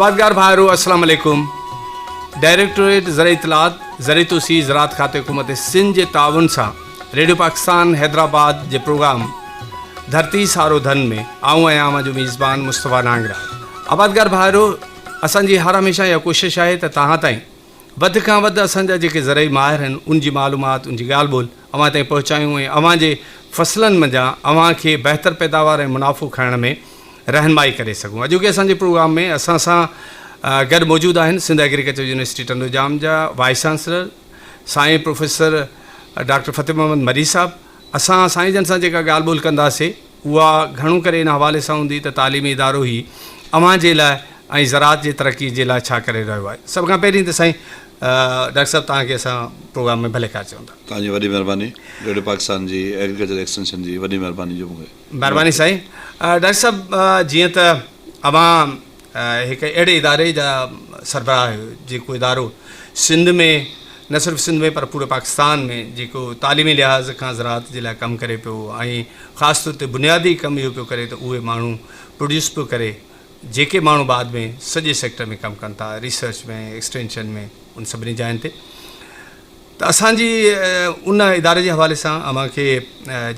آبادگار ڀائرو السلام عليڪم ڊائريڪٽوريٽ زرعي اطلاعات زرعي توسيع زراعت کاتي حڪومت سنڌ جي تعاون سان ريڊيو پاڪستان حيدرآباد جي پروگرام ڌرتي سارو ڌن ۾ آئون آهيان اوهان جو ميزبان مصطفيٰ نانگرا آبادگار ڀائرو اسان جي هر هميشه اها ڪوشش آهي ته توهان تائين وڌ کان وڌ اسان جا جيڪي زرعي ماهر آهن ان جي معلومات ان جي ڳالهه ٻولهه اوهان تائين پهچايون ۽ اوهان جي فصلن منجهان اوهان کي بهتر پيداوار ۽ منافعو کڻڻ ۾ رهنمائي ڪري سگهون. اڄوڪي اسان جي پروگرام ۾ اسان سان گڏ موجود آهن سنڌ ايگريڪلچر يونيورسٽي ٽنڊوڄام جا وائيس چانسلر سائين پروفيسر ڊاڪٽر فتح محمد مري صاحب. اسان سائين جن سان جيڪا ڳالهه ٻولهه ڪنداسي اها گهڻو ڪري ان حوالي سان هوندي ته تعليمي ادارو هي اوهان جي لاء ۽ زراعت جي ترقي جي لاء ڇا ڪري رهيو آهي. سڀ کان پهرين ته سائين ڊاڪٽر صاحب توهان کي اسان پروگرام ۾ ڀليڪار چئون ٿا. توهان جي وڏي مهرباني ريڊيو پاڪستان جي ايگريڪلچر ايڪسٽينشن جي وڏي مهرباني جو مون کي. مهرباني سائين. ڊاڪٽر صاحب جيئن ته اوهان هڪ اهڙي اداري جا سربراهه آهيو جيڪو ادارو سنڌ ۾ نه صرف سنڌ ۾ پر پوري پاڪستان ۾ جيڪو تعليمي لحاظ کان زراعت جي لاء ڪم ڪري پيو ۽ خاص طور تي بنيادي ڪم اهو پيو ڪري ته اهي ماڻهو پروڊيوس پيو ڪري جيڪي ماڻهو بعد ۾ سڄي سيڪٽر ۾ ڪم ڪن ٿا ريسرچ ۾ ايڪسٽينشن ۾ ان سڀني جاين تي ته اسان جي ان اداري جي حوالي سان اوهان کي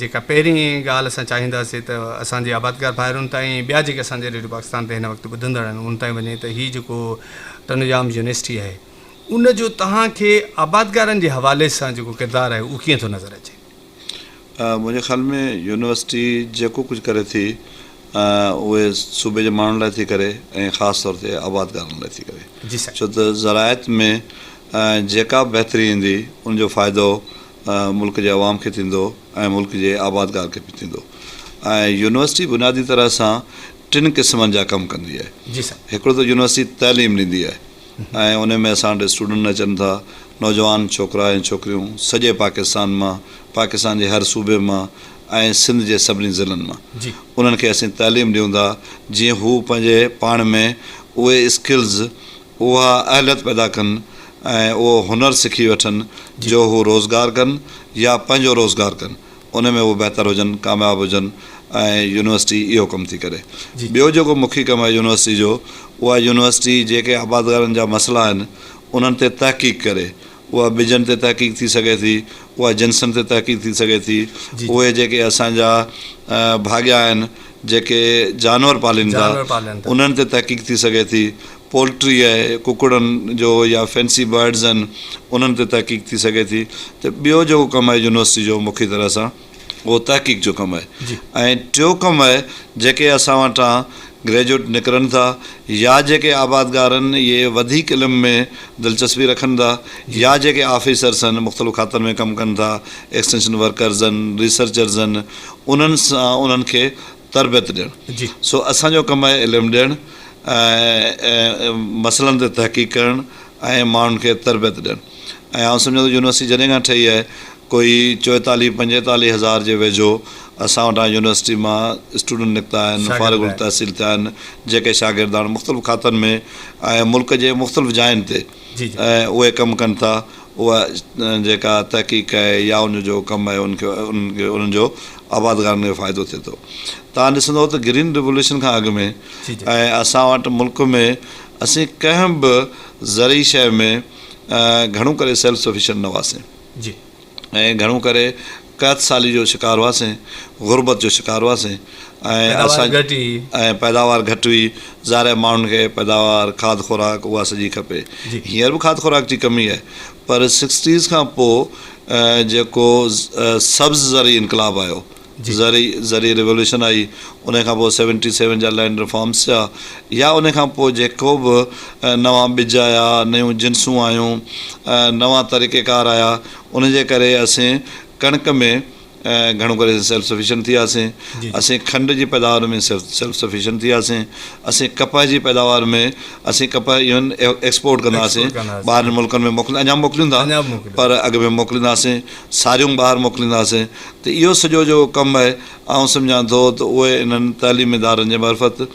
جيڪا پهرين ڳالهه اسان چاهينداسين ته اسان جي آبادگار ڀائرن تائين ۽ ٻيا جيڪي اسان جي ريڊيو پاڪستان تي هن وقت ٻڌندڙ آهن انهن تائين وڃي ته هي جيڪو ٽنڊوڄام يونيورسٽي آهي ان جو توهان کي آبادگارن جي حوالي سان جيڪو ڪردار آهي اهو ڪيئن ٿو نظر اچي؟ منهنجي خيال ۾ يونيورسٽي جيڪو ڪجهه ڪري ٿي اهي صوبي جي ماڻهن لاء ٿي ڪري ۽ خاص طور تي آبادگارن لاء ٿي ڪري جي سائين. ڇو ته زراعت ۾ جيڪا به بهتري ايندي ان جو فائدو ملڪ جي عوام کي ٿيندو ۽ ملڪ جي آبادگار کي به ٿيندو ۽ يونيورسٽي بنيادي طرح سان ٽن قسمن جا ڪم ڪندي آهي جي سائين. هڪڙو ته يونيورسٽي تعليم ڏيندي آهي ۽ ان ۾ اسان وٽ اسٽوڊنٽ اچن ٿا نوجوان ڇوڪرا ۽ ڇوڪريون سڄي پاڪستان مان پاڪستان جي هر صوبي مان ۽ سنڌ جي سڀني ضلعن مان جي. انهن کي اسين تعليم ڏيون ٿا جيئن هو پنهنجي پاڻ ۾ اهي اسڪلز اها اهليت پيدا ڪن ۽ اهو هنر سکي وٺن جي. جو هو روزگار ڪن يا پنهنجو روزگار ڪن ان ۾ هو بهتر هجن ڪامياب هجن ۽ يونيورسٽي اهو ڪم ٿي ڪري. جي. ٻيو جيڪو مکي ڪم آهي يونيورسٽي جو اها يونيورسٽي جيڪي آبادگارن جا مسئلا آهن انهن تي تحقيق ڪري اها ٻجن تي تحقيق ٿي سگهي ٿي، اها جنسن تي تحقيق ٿي سگهي ٿي، اهي جيڪي اسان جا ڀاڳيا آهن جيڪي جانور پالين ٿا انهن تي تحقيق ٿي سگهي ٿي، پولٽري آهي ڪڪڙن جو يا فينسي برڊز آهن انهن تي تحقيق ٿي سگهي ٿي ته ٻيو جيڪو ڪم آهي يونيورسٽي جو مکي طرح سان اهو تحقيق جو ڪم آهي ۽ ٽيو ڪم آهي جيڪي اسان وٽان گريجوئيٽ نڪرن ٿا يا جيڪي آبادگار آهن اهي وڌيڪ علم ۾ دلچسپي رکن ٿا يا جيڪي آفيسرس آهن مختلف کاتن ۾ ڪم ڪن ٿا ايڪسٽينشن ورڪرز آهن ريسرچرز آهن انهن سان انهن کي تربيت ڏيڻ سو اسان جو ڪم آهي علم ڏيڻ ۽ مسئلن تي تحقيق ڪرڻ ۽ ماڻهن کي تربيت ڏيڻ ۽ آئون سمجهان ٿو يونيورسٽي جڏهن کان ٺهي آهي ڪوئي چوئيتاليهه پنجيتاليهه هزار جي ويجهو اسان وٽان يونيورسٽي مان اسٽوڊنٽ نڪتا آهن فارغ التحصيل ٿيا آهن جيڪي شاگرد هاڻ مختلف کاتن ۾ ۽ ملڪ جي مختلف جاين تي اهي ڪم ڪن ٿا اها جيڪا تحقيق آهي يا ان جو ڪم آهي ان کي انهن جو آبادگارن کي فائدو ٿئي ٿو تان ڏسندو ته گرين ريولوشن کان اڳ ۾ ۽ اسان وٽ ملڪ ۾ اسين ڪنهن به زرعي شيء ۾ گهڻو ڪري سيلف سفيشنٽ نه هئاسين جي. ۽ گهڻو ڪري قحط سالي جو شڪار هئاسين، غربت جو شڪار هئاسين ۽ پيداوار اسان گهٽ هئي. ۽ پيداوار گهٽ هئي، ظاهر آهي ماڻهن کي پيداوار، کاڌ خوراڪ اها سڄي کپي. جي. هينئر به کاڌ خوراڪ جي ڪمي آهي پر سڪسٽيز کان پوء جيڪو سبز زرعي انقلاب آيو، جي. زرعي زرعي ريولوشن آئي ان کان پوء سيونٽي سيون جا لينڊ ريفارمس ٿيا يا ان کان پوء جيڪو به نوان ٻج آيا نيون جنسون آيون نوان طريقيڪار آيا ان جي ڪري اسين ڪڻڪ ۾ گهڻو ڪري سيلف سفيشنٽ ٿي وياسين جي. اسين کنڊ جي پيداوار ۾ سيلف سفيشنٽ ٿي وياسين اسين ڪپهه جي پيداوار ۾ اسين ڪپهه ايون ايڪسپورٽ ڪندا هئاسين ايڪسپورٽ ڪندا هئاسين. ٻاهرين ملڪن ۾ موڪليندا اڃا موڪليون ٿا اڃا به موڪليون پر اڳ ۾ موڪليندا هئاسين ساريون ٻاهر موڪليندا هئاسين ته اهو سڄو جيڪو ڪم آهي آئون سمجهان ٿو ته اهي انهن تعليمي ادارن جي معرفت ۽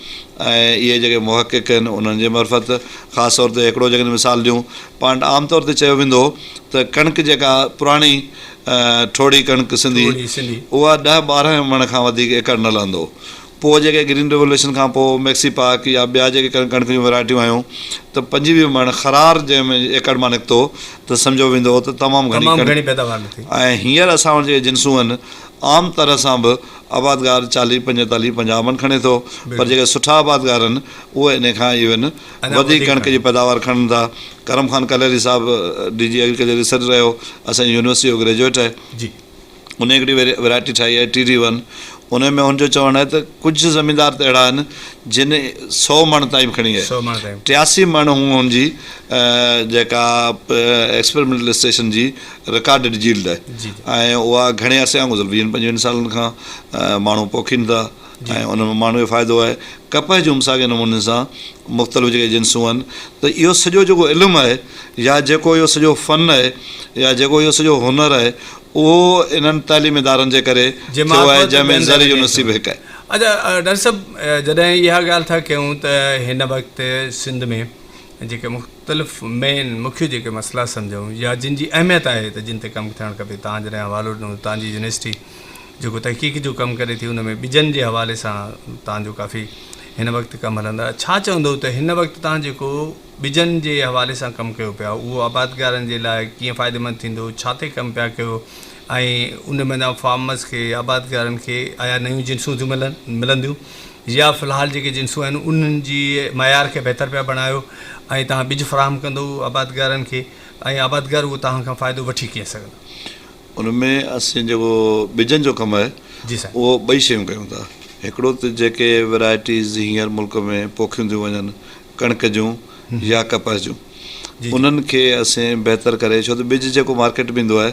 اهي جيڪي محقق آهن انهن جي معرفت خاص طور تي هڪڙو جيڪڏهن مثال ڏيون پاڻ وٽ عام طور تي چيو ويندو هو ته ڪڻڪ جيڪا پراڻي ٺوڙهي ڪڻڪ سنڌي ٺوڙهي سنڌي. اها ڏهه 12 مڻ کان وڌيڪ ايڪڙ نه لهندو هو. پوء جيڪي گرين ريولوشن کان پوء ميڪسي پاڪ يا ٻيا جيڪي ڪڻڪ جون ورائٽيون آيون ته 25 مڻ خرار جنهن ۾ ايڪڙ مان نڪتو ته سمجهيو ويندو هو ته تمام گهڻي ڪڻڪ پيداوار نڪتي. ۽ هينئر اسان وٽ جيڪي جنسون آهن عام طرح سان به آبادگار 40، 45، 50 مڻ کڻي ٿو پر جيڪي سٺا آبادگار آهن اهي ان کان ايون وڌيڪ ڪڻڪ جي پيداوار کڻن ٿا. ڪرم خان ڪليري صاحب ڊي جي ايگريڪلچر ريسرچ رهيو اسان جي يونيورسٽي جو گريجوئيٽ آهي. ان هڪڙي ورائٽي ٺاهي آهي ٽي ڊي ون ان ۾ هن جو چوڻ آهي ته ڪجهه زميندار ته اهڙا آهن جن 100 مڻ تائين به کڻي آهي 83 مڻ هو هن جي جيڪا ايڪسپريمينٽل اسٽيشن جي رڪارڊڊ جيلڊ آهي ۽ اها گهڻي عرصي کان گذريل ويهن پنجويهن سالن کان ماڻهو پوکين ٿا ۽ ان ۾ ماڻهو کي فائدو آهي. ڪپهه جون به ساڳئي نموني سان مختلف جيڪي جنسون آهن ته اهو سڄو جيڪو علم آهي يا جيڪو اهو سڄو فن آهي يا جيڪو اهو سڄو هنر آهي اهو انهن تعليمي ادارن جي ڪري ٿيو آهي جنهن ۾ زرعي يونيورسٽي به هڪ آهي. اچا ڊاڪٽر صاحب جڏهن اها ڳالهه ٿا ڪيون ته هن وقت سنڌ ۾ جيڪي مختلف مين مکيه جيڪي مسئلا سمجهون يا جن جي اهميت آهي ته جن تي ڪم ٿيڻ کپي توهان جڏهن حوالو ڏنو توهان جي يونيورسٽي جيڪو تحقيق جو ڪم ڪري ٿي ان ۾ ٻجن جي حوالي سان توهان جو ڪافي هن وقت ڪم هلندڙ آهي ڇا چوندو ته هن وقت توهان جيڪو ٻجن جي حوالي سان ڪم ڪيو پيا اهو آبادگارن جي لاء ڪيئن فائديمند ٿيندو ڇا تي ڪم پيا ڪيو ۽ ان منجهان فارمرز کي آبادگارن کي آيا نيون جنسون ٿيون ملن ملنديون يا في الحال جيڪي جنسون آهن انهن جي معيار کي بهتر پيا بڻايو ۽ توهان ٻج فراهم ڪندو آبادگارن کي ۽ آبادگار اهو توهان کان فائدو وٺي ڪيئن سگهندا. ان ۾ اسين جيڪو ٻجن جو ڪم آهي اهو ٻئي شيون ڪيون ٿا. هڪڙو ته جيڪي ورائٽيز هينئر ملڪ ۾ پوکيون ٿيون وڃن ڪڻڪ جون يا ڪپهه جون انهن کي اسين بهتر ڪري ڇو ته ٻج جيڪو مارڪيٽ ۾ ايندو آهي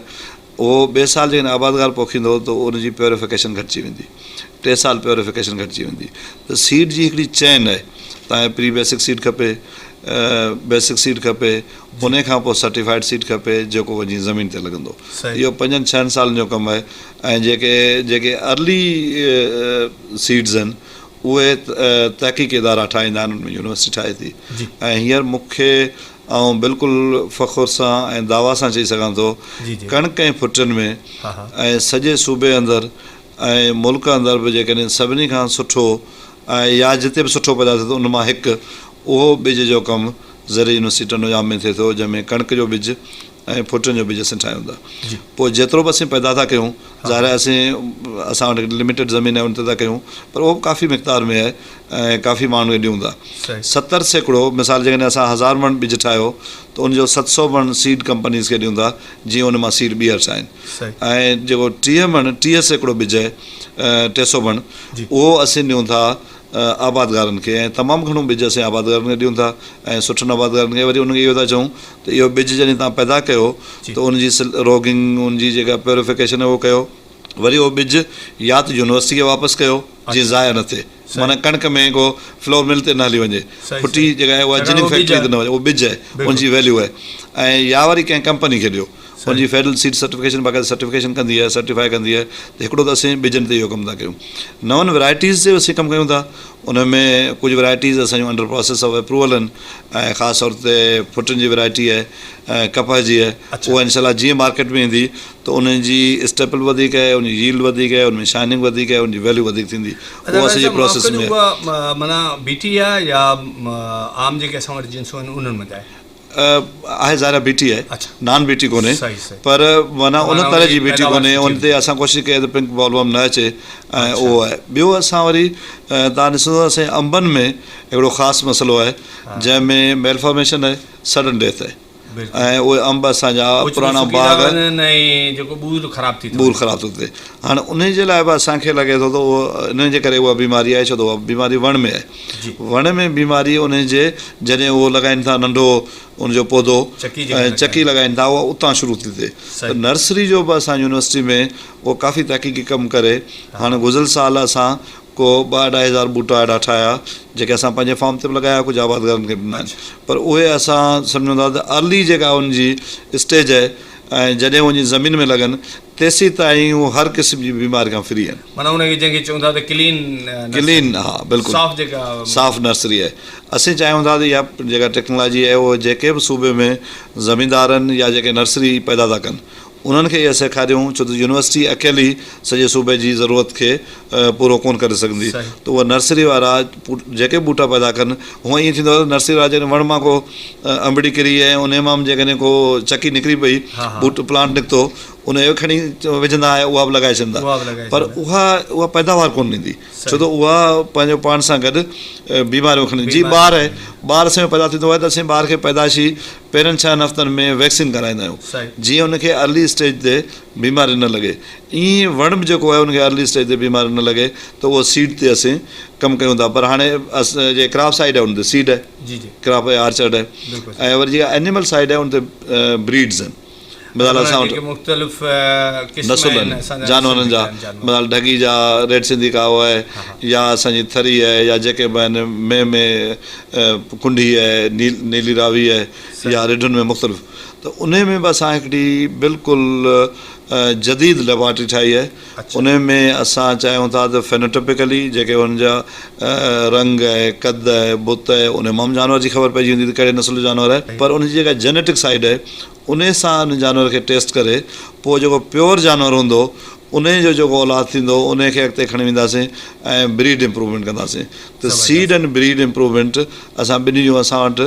اهو ٻئي سال جيڪڏهن آبادگار پوکيندو ته ان جي پيوريفڪيشن گهٽجي ويندي ٽي سال پيوريفڪيشن گهٽجي ويندي ته سيڊ جي هڪڙي چين آهي تان کي پري بيسڪ سيڊ کپي بيسڪ سيڊ کپي انهي کان پوء سرٽيفائيڊ سيڊ کپي جيڪو وڃي زمين تي لڳندو. اهو پنجن ڇهن سالن جو ڪم آهي ۽ جيڪي جيڪي ارلي سيڊز آهن اهي تحقيقي ادارا ٺاهيندا آهن ان ۾ يونيورسٽي ٺاهي ٿي ۽ هينئر مون کي آئون بلڪل فخر سان ۽ دعويٰ سان چئي سگهان ٿو ڪڻڪ ۽ ڦٽين ۾ ۽ سڄي صوبي اندر ۽ ملڪ اندر به جيڪڏهن سڀني کان سٺو ۽ يا جتي به سٺو پيدا ٿئي ٿو ان مان هڪ اهو ٻج جو ڪم زرعي يونيورسٽي ٽنڊوڄام ۾ ٿئي ٿو جنهن ۾ ڪڻڪ جو ٻج ۽ ڦٽن جو ٻج اسين ٺاهيون ٿا پوء جيترو به اسين پيدا ٿا ڪيون ظاهر آهي اسين اسان وٽ لميٽيڊ زمين آهي ان تي ٿا ڪيون پر اهو به ڪافي مقدار ۾ آهي ۽ ڪافي ماڻهن کي ڏيون ٿا 70% مثال جيڪڏهن اسان 1000 مڻ ٻج ٺاهيو ته ان جو 700 مڻ سيڊ ڪمپنيز کي ڏيون ٿا جيئن ان مان سيڊ ٻيهر ٺاهين ۽ جيڪو 30 مڻ 30% ٻج آهي 300 مڻ اهو اسين ڏيون ٿا آبادگارن کي ۽ تمام گهڻو ٻج اسين آبادگارن کي ڏيون ٿا ۽ سٺن آبادگارن کي وري انهن کي اهو ٿا چئون ته اهو ٻج جڏهن توهان پيدا ڪيو ته ان جي روگنگ ان جي جيڪا پيوريفڪيشن اهو ڪيو وري اهو ٻج يا ته يونيورسٽي کي واپس ڪيو جيئن ضايع نه ٿئي معنيٰ ڪڻڪ ۾ ڪو فلور مل تي نه هلي وڃي ڦٽي جيڪا آهي اها جننگ فيڪٽري تي نه وڃي اهو ٻج آهي ان جي ويليو آهي ۽ يا وري ڪنهن ڪمپني کي ڏيو ان جي فيڊرل سيڊ سرٽيفڪيشن باقاعده سرٽيفڪيشن ڪندي آهي سرٽيفائي ڪندي آهي ته هڪڙو ته اسين ٻجن تي اهو ڪم ٿا ڪيون نون ورائٽيز تي اسين ڪم ڪيون ٿا ان ۾ ڪجهه ورائٽيز اسان جون انڊر پراسيس آف اپروول آهن ۽ خاص طور تي ڦٽن جي ورائٽي آهي ۽ ڪپهه جي آهي اها انشاء الله جيئن مارڪيٽ ۾ ايندي ته ان جي اسٽيپل وڌيڪ آهي ان جي ييلڊ وڌيڪ آهي ان ۾ شائننگ وڌيڪ آهي ان جي ويليو وڌيڪ ٿيندي اها اسان جي پراسيس ۾ اها معنيٰ بي ٽي آهي يا عام جيڪي اسان وٽ جنسون آهن انهن منجهه آهي آهي ظاهر آهي بي ٽي آهي نان بي ٽي ڪونهي پر معنيٰ ان طرح جي بي ٽي ڪونهي ان تي اسان ڪوشش ڪئي ته پنڪ بال ورم نه اچي ۽ اهو آهي ٻيو اسان وري تان ڏسندو اسان جي انبن ۾ هڪڙو خاص مسئلو آهي جنهن ۾ ميلفارميشن آهي سڊن ڊيٿ آهي ۽ اهي انب اسان جا پراڻا باغ ٻور خراب ٿو ٿئي هاڻي ان جي لاء به اسان کي لڳي ٿو ته اهو ان جي ڪري اها بيماري آهي ڇو ته اها بيماري وڻ ۾ آهي وڻ ۾ بيماري ان جي جڏهن اهو لڳائين ٿا ننڍو ان جو پودو ۽ چڪي لڳائين ٿا اها اتان شروع ٿي ٿئي ته نرسري جو به اسان يونيورسٽي ۾ اهو ڪافي تحقيقي ڪم ڪري هاڻي گذريل سال اسان ڪو ٻه اڍائي هزار ٻوٽا اهڙا ٺاهيا جيڪي اسان پنهنجي فارم تي به لڳايا ڪجهه آبادگارن کي به ڏنا آهن پر اهي اسان سمجهون ٿا ته ارلي جيڪا ان جي اسٽيج آهي ۽ جڏهن وڃي زمين ۾ لڳن تيسين تائين هو هر قسم جي بيماري کان فري آهن. معنيٰ ان کي جنهن کي چئون ٿا ته ڪلين نرسري. ڪلين ها بلڪل صاف جيڪا صاف نرسري آهي. اسين چاهيون ٿا ته اها جيڪا ٽيڪنالاجي آهي اهو جيڪي به صوبي ۾ زميندار آهن يا جيڪي نرسري پيدا ٿا ڪن. انهن کي اها سيکاريون ڇو ته يونيورسٽي اڪيلي سڄي صوبي جي ضرورت کي پورو ڪونه ڪري سگهندي ته اها نرسري وارا جيڪي ٻوٽا پيدا ڪن هونئن ائين ٿيندو آهي ته نرسري وارا جيڪڏهن وڻ مان ڪو انبڙي ڪري ۽ انهي مان به جيڪڏهن ڪو چڪي نڪري پئي ٻوٽ پلانٽ نڪتو ان جو کڻي وجهندا ۽ اها به لڳائي ڇڏندا پر اها اها پيداوار ڪونه ڏيندي ڇو ته اها پنهنجو پاڻ سان گڏ بيماريون کڻي جي ٻار آهي ٻار اسان جو پيدا ٿيندو آهي ته اسين ٻار کي پيدائشي پهرين ڇهن هفتن ۾ ويڪسين ڪرائيندا آهيون جيئن ان کي ارلي اسٽيج تي بيماري نه لڳي ائين وڻ به جيڪو آهي ان کي ارلي اسٽيج تي بيماري نه لڳي ته اهو سيڊ تي اسين ڪم ڪيون ٿا پر هاڻي جي ڪراپ سائيڊ آهي ان تي سيڊ آهي ڪراپ آرچرڊ آهي ۽ وري جيڪا اينيمل سائيڊ آهي ان تي بريڊز آهن مثال اسان وٽ مختلف نسل آهن جانورن جا مثال ڍڳي جا ريڊ سنڌي ڪائو آهي يا اسان جي ٿري آهي يا جيڪي به آهن مينهن ۾ ڪنڍي آهي نيلي راوي آهي يا رڍن ۾ مختلف ته انهي ۾ به اسان هڪڙي بلڪل جديد ليبارٽري ٺاهي آهي انهي ۾ اسان چاهيون ٿا ته فينوٽپڪلي جيڪي انهن جا رنگ آهي قد آهي بت آهي انهي مان به جانور جي خبر پئجي ويندي ته ڪهڙي نسل جو جانور آهي پر ان جي جيڪا جينيٽڪ سائيڊ آهي انهي سان ان جانور کي ٽيسٽ ڪري پوء جيڪو پيور جانور هوندو انهي جو جيڪو اولاد ٿيندو انهي کي اڳتي کڻي وينداسين ۽ بريڊ امپروومينٽ ڪنداسين ته سيڊ اينڊ بريڊ امپروومينٽ اسان ٻنهي جون اسان وٽ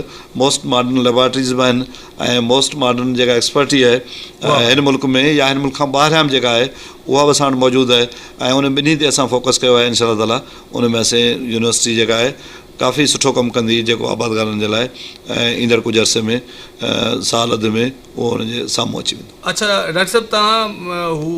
موسٽ ماڊرن ليبارٽريز به آهن ۽ موسٽ ماڊرن جيڪا ايڪسپرٽي آهي هن ملڪ ۾ يا هن ملڪ کان ٻاهريان به جيڪا آهي اها به اسان وٽ موجود آهي ۽ ان ٻنهي تي اسان فوڪس ڪيو آهي انشاء الله تعالي ان ۾ اسين يونيورسٽي جيڪا آهي ڪافي سٺو ڪم ڪندي جيڪو آبادگارن جي لاء ايندڙ ڪجهه عرصي ۾ سال اڌ ۾ اهو ان جي سامهون اچي ويندو. اڇا ڊاڪٽر صاحب توهان هو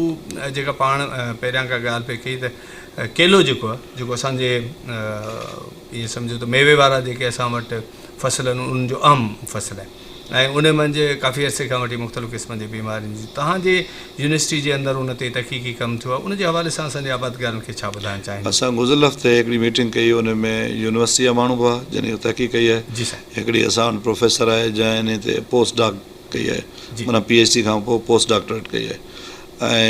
جيڪا پاڻ پهريان ڪا ڳالهه پئي ڪئي ته ڪيلو جيڪو آهي جيڪو اسان جي ائين سمجهو ته ميوي وارا جيڪي اسان وٽ فصل آهن انهن جو اهم فصل آهي ۽ ان منجهه ڪافي عرصي کان وٺي مختلف قسمن جي بيمارين جي توهان جي يونيورسٽي جي اندر ان تي تحقيقي ڪم ٿيو آهي ان جي حوالي سان اسان جي آبادگارن کي ڇا ٻڌائڻ چاهيندو؟ اسان گذريل هفتي هڪڙي ميٽنگ ڪئي ان ۾ يونيورسٽي جا ماڻهو به هئا جن اهو تحقيق ڪئي آهي جي سائين. هڪڙي اسان وٽ پروفيسر آهي جنهن انهي تي پوسٽ ڊاڪ ڪئي آهي معنيٰ پي ايڇ ڊي کان پوء پوسٽ ڊاڪٽريٽ ڪئي آهي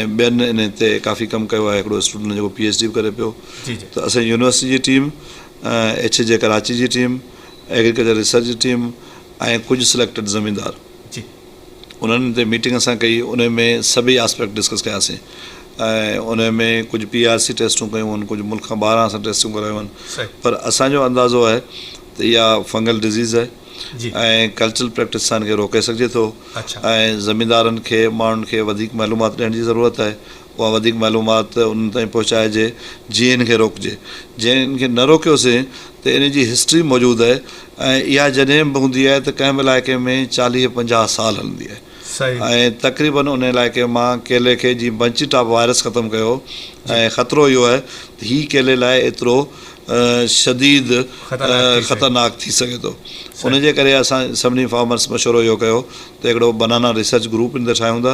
۽ ٻين انهي تي ڪافي ڪم ڪيو آهي هڪڙو اسٽوڊنٽ جيڪو پي ايڇ ڊي به ڪري پيو ته اسان جي يونيورسٽي جي ٽيم ايڇ اي جي ڪراچي جي ٽيم ايگريڪلچر ريسرچ جي ٽيم ۽ ڪجهه سليڪٽيڊ زميندار انهن تي ميٽنگ اسان ڪئي ان ۾ سڀئي آسپيڪٽ ڊسڪس ڪياسين ۽ ان ۾ ڪجهه پي آر سي ٽيسٽون ڪيون آهن ڪجهه ملڪ کان ٻاهران اسان ٽيسٽون ڪرايون آهن پر اسانجو اندازو آهي ته اها فنگل ڊزيز آهي ۽ ڪلچرل پريڪٽس سان ان کي روڪي سگهجي ٿو ۽ زميندارن کي ماڻهن کي وڌيڪ معلومات ڏيڻ جي ضرورت آهي اها وڌيڪ معلومات انهن تائين پهچائجي جيئن ان کي روڪجي جي ان کي نه روڪيوسين ته ان جي هسٽري موجود آهي ۽ اها جڏهن به هوندي آهي ته ڪنهن به علائقي ۾ چاليهه پنجاهه سال هلندي آهي ۽ تقريبن ان علائقي مان ڪيلي کي جيئن بنچي ٽاپ وائرس ختم ڪيو ۽ خطرو اهو آهي ته هي ڪيلي لاء ايترو شديد خطرناڪ ٿي سگهي ٿو ان جي ڪري اسان سڀني فارمرس مشورو اهو ڪيو ته هڪڙو بنانا ريسرچ گروپ ان تي ٺاهيون ٿا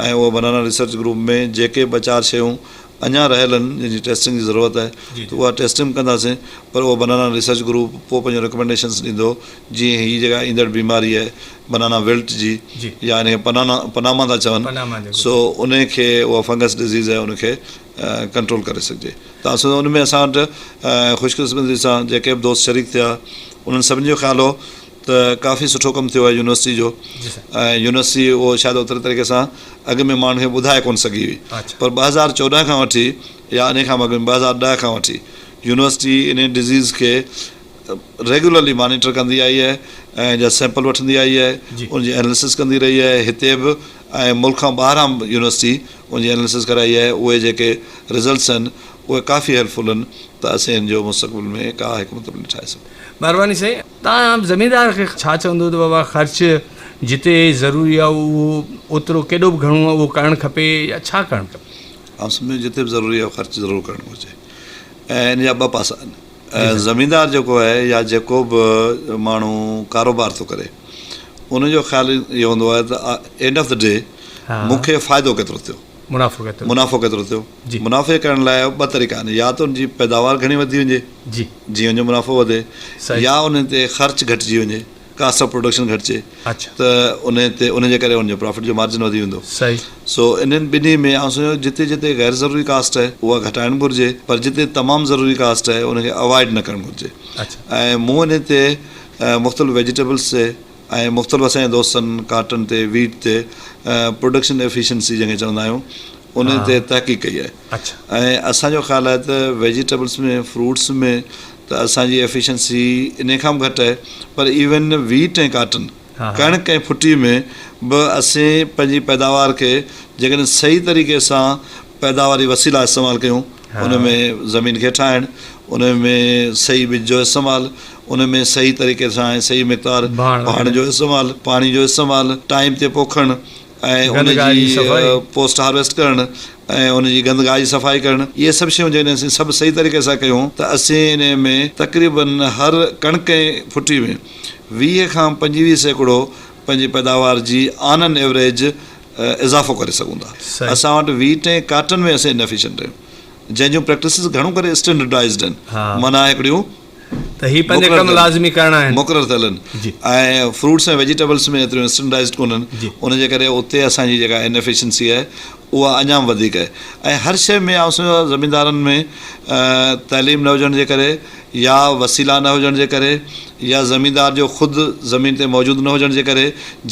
۽ اهو بنانا ريسرچ گروپ ۾ جيڪي ٻه چار شيون اڃا رهيل آهن جن جي ٽيسٽنگ جي ضرورت آهي ته اها ٽيسٽنگ به ڪنداسين پر اهو بنانا ريسرچ گروپ پوء پنهنجون ريڪمينڊيشنس ڏيندو جيئن هي جيڪا ايندڙ بيماري آهي بنانا ولٽ جي يا ان کي پنانا پناما ٿا چون سو ان کي اها فنگس ڊزيز آهي ان کي ڪنٽرول ڪري سگهجي ته اسان ان ۾ اسان وٽ خوش قسمتي سان جيڪي به دوست شريڪ ٿيا انهن سڀني جو خيال هو ته ڪافي سٺو ڪم ٿيو آهي يونيورسٽي جو ۽ يونيورسٽي اهو شايد اوتري طريقي سان اڳ ۾ ماڻهن کي ٻڌائي ڪونه سگهي هئي پر 2014 کان وٺي يا ان کان به اڳ ۾ 2010 کان وٺي يونيورسٽي ان ڊزيز کي ريگيولرلي مانيٽر ڪندي آئي آهي ۽ جا سيمپل وٺندي آئي آهي ان جي اناليسس ڪندي رهي آهي هتي به ۽ ملڪ کان ٻاهران به يونيورسٽي ان جي اناليسس ڪرائي آهي اهي جيڪي رزلٽس آهن اهي ڪافي هيلپ فل آهن ته اسين ان جو مستقبل ۾ ڪا حڪمت عملي ٺاهي سگهون. مھرباني سائين. توهان زميندار کي ڇا چوندو ته بابا خرچ جتي ضروري آهي اهو اوترو ڪيڏو به گهڻو آهي اهو ڪرڻ کپي يا ڇا ڪرڻ کپي؟ آئون سمجهان جتي به ضروري آهي خرچ ضرور ڪرڻ گهرجي ۽ ان جا ٻه پاسا آهن زميندار جيڪو آهي يا جيڪو به ماڻهو ڪاروبار ٿو ڪري ان جو خيال اهو هوندو آهي ته اينڊ آف the D مون کي فائدو ڪيترو ٿيو منافعو ڪيترو منافعو ڪيترو ٿيو منافعي ڪرڻ لاء ٻه طريقا آهن يا ته ان جي پيداوار گهڻي وڌي وڃي جيئن ان جو منافعو وڌي يا ان تي خرچ گهٽجي وڃي ڪاسٽ آف پروڊڪشن گهٽجي ته ان تي ان جي ڪري ان جو پرافٽ جو مارجن وڌي ويندو سو انهن ٻنهي ۾ آئون سمجهان ٿو جتي جتي غير ضروري ڪاسٽ آهي اها گهٽائڻ گهرجي پر جتي تمام ضروري ڪاسٽ آهي ان کي اوائڊ نه ڪرڻ گهرجي ۽ مون ان تي مختلف ويجيٽيبلس تي ۽ مختلف اسان جي دوستن ڪاٽن تي ويٽ تي پروڊڪشن ايفيشنسي جنهن کي چوندا آهيون ان تي تحقيق ڪئي آهي ۽ اسان جو خيال آهي ته ويجيٽيبلس ۾ فروٽس ۾ ته اسان جي ايفيشنسي ان کان به گهٽ آهي پر ايون ويٽ ۽ ڪاٽن ڪڻڪ ۽ ڦٽي ۾ به اسين پنهنجي پيداوار کي جيڪڏهن صحيح طريقي سان پيداواري وسيلا استعمال ڪيون ان ۾ زمين کي ٺاهڻ، ان ۾ صحيح ٻج جو استعمال، ان ۾ صحيح طريقي سان ۽ صحيح مقدار ڀاڻ جو استعمال، پاڻي جو استعمال، ٽائيم تي پوکڻ ۽ ان جي پوسٽ هارويسٽ ڪرڻ ۽ ان جي گندگاهه جي صفائي ڪرڻ، اهي سڀ شيون جيڪڏهن اسين سڀ صحيح طريقي سان ڪيون ته اسين ان ۾ تقريبن هر ڪڻڪ ۽ ڦٽي ۾ 20 کان 25% پنهنجي پيداوار جي آن ان ايوريج اضافو ڪري سگهون ٿا. اسان وٽ ويٽ ۽ ڪاٽن ۾ اسين انفيشنٽ آهيون جنهن جون پريڪٽسز گهڻو ڪري اسٽينڊرڊائزڊ آهن معنيٰ هڪڙيون ته هي پنج ڪم لازمي ڪرڻا آهن مقرر ٿيل آهن ۽ فروٽس ۽ ويجيٽيبلس ۾ ايتريون اسٽينڊرڊائزڊ ڪونهن ان جي ڪري اتي اسان جي جيڪا انفيشنسي آهي اها اڃا به وڌيڪ آهي ۽ هر شيء ۾ آئون سمجهان ٿو زميندارن ۾ تعليم نه هجڻ جي ڪري يا وسيلا نه هجڻ جي ڪري يا زميندار جو خود زمين تي موجود نه هجڻ جي ڪري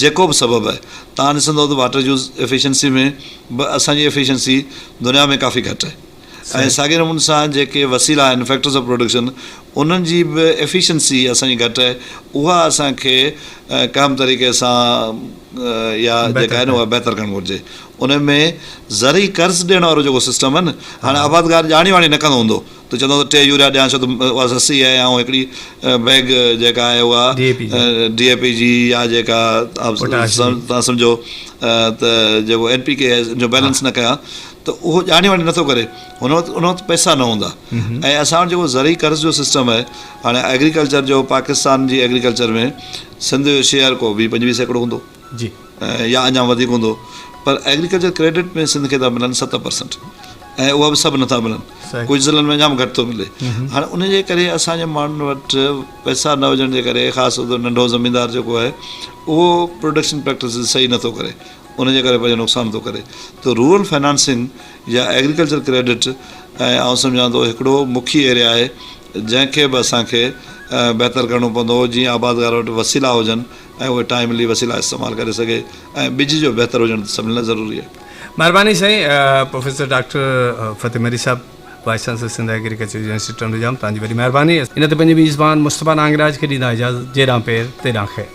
جيڪو به سبب آهي توهان ڏسندو ته واٽر يوز ايفيشنسي ۾ به اسان جي ايفيشنسي دنيا ۾ ڪافي گهٽ آهي ۽ ساڳي نموني سان جيڪي وسيلا آهن فيڪٽرز آف پروڊڪشن انهن جي به ايفيشنسي اسان جي گهٽ آهي اها اسان کي ڪنهن به طريقي سان يا جيڪا آهي نه اها بهتر ڪرڻ گهرجي ان ۾ زرعي قرض ڏيڻ وارو جيڪو سسٽم آهي نه هاڻي آبادگار ڄاڻي واڻي نه ڪندو هوندو ته چوندو ته ٽي يوريا ڏيان ڇو ته اها سستي آهي ۽ هڪڙي بيگ جيڪا آهي اها ڊي اي پي جي يا جيڪا توهان سمجهو ته جيڪو اين پي ڪي آهي ان جو بيلنس نه ڪيان ته اهو ڄاڻي واڻي نٿو ڪري هن وقت ان وقت پئسا نه هوندا ۽ اسان وٽ جيڪو زرعي قرض جو سسٽم آهي هاڻي ايگريڪلچر جو پاڪستان جي ايگريڪلچر ۾ سنڌ جو شيئر ڪو 20 25% هوندو جي يا اڃا وڌيڪ هوندو پر ايگريڪلچر ڪريڊٽ ۾ سنڌ کي ٿا ملن 7% ۽ اها به سڀ نٿا ملن ڪجهه ضلعن ۾ اڃا به گهٽ ٿو ملي هاڻي ان جي ڪري اسان جي ماڻهن وٽ پئسا نه هجڻ جي ڪري خاص طور ننڍو زميندار جيڪو آهي اهو پروڊڪشن پريڪٽسز صحيح نٿو ڪري ان جي ڪري پنهنجو نقصان ٿو ڪري ته رورل فنانسنگ يا ايگريڪلچر ڪريڊٽ ۽ آئون سمجهان ٿو هڪڙو مکي ايريا آهي جنهن کي به اسان کي بهتر ڪرڻو پوندو جيئن آبادگار وٽ وسيلا هجن ۽ اهي ٽائملي وسيلا استعمال ڪري سگهي ۽ ٻج جو بهتر هجڻ سڀني لاء ضروري آهي. مھرباني سائين پروفيسر ڊاڪٽر فتح مري صاحب vice chancellor Sindh agriculture university Tando Jam توھان جي وڏي مھرباني. ان تي پنھنجي ميزبان مصطفيٰ نانگراج کي ڏيندا اجازت جيڏانھن پير تيڏانھن خير.